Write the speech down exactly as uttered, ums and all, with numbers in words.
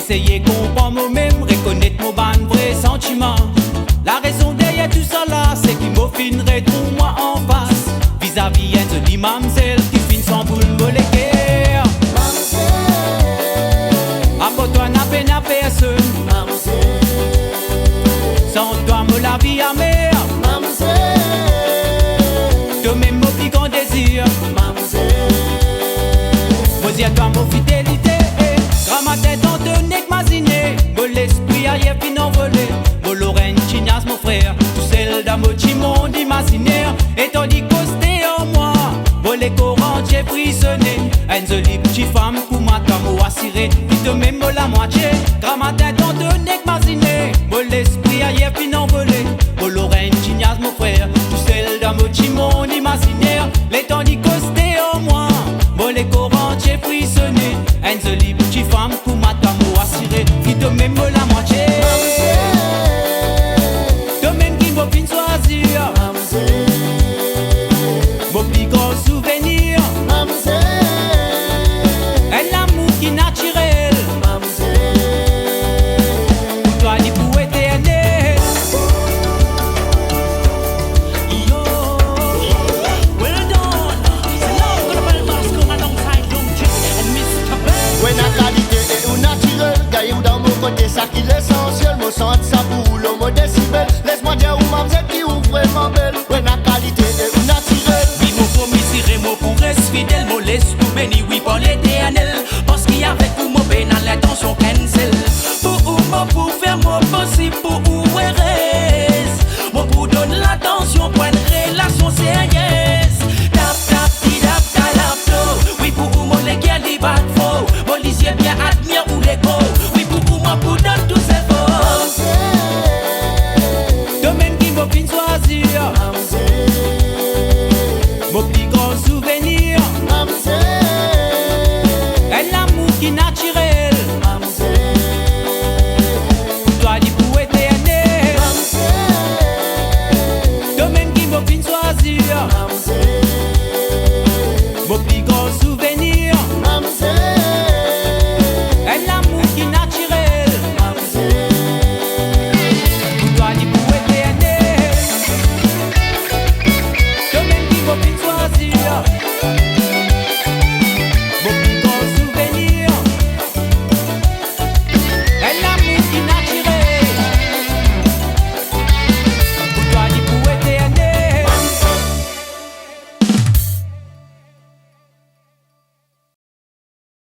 Seye konpran momem, rekonet mo bann vre santiman. Larezon deryer tousala, se ki mo finn retrouv mwa anfas, vizavi enn zoli mamzel ki finn sanboul mo leker. Mamzel, apar twa napa ena personn. Mamzel, san twa mo lavi amer. Mamzel, tomem mo pli gran dezir. Mamzel, mo dir twa mo fidelite, eh. Gramatin tanto nek mazine, mo lespri ayer finn anvole. Mo lor enn ti niaz, mo frer, tousel dan mo dimond imaziner. Etan li koste ar mwa, mo lekor antie frizone. Enn zoli ti fam kouma twa, mo asire, li tomem mo lamwatie. Gramatin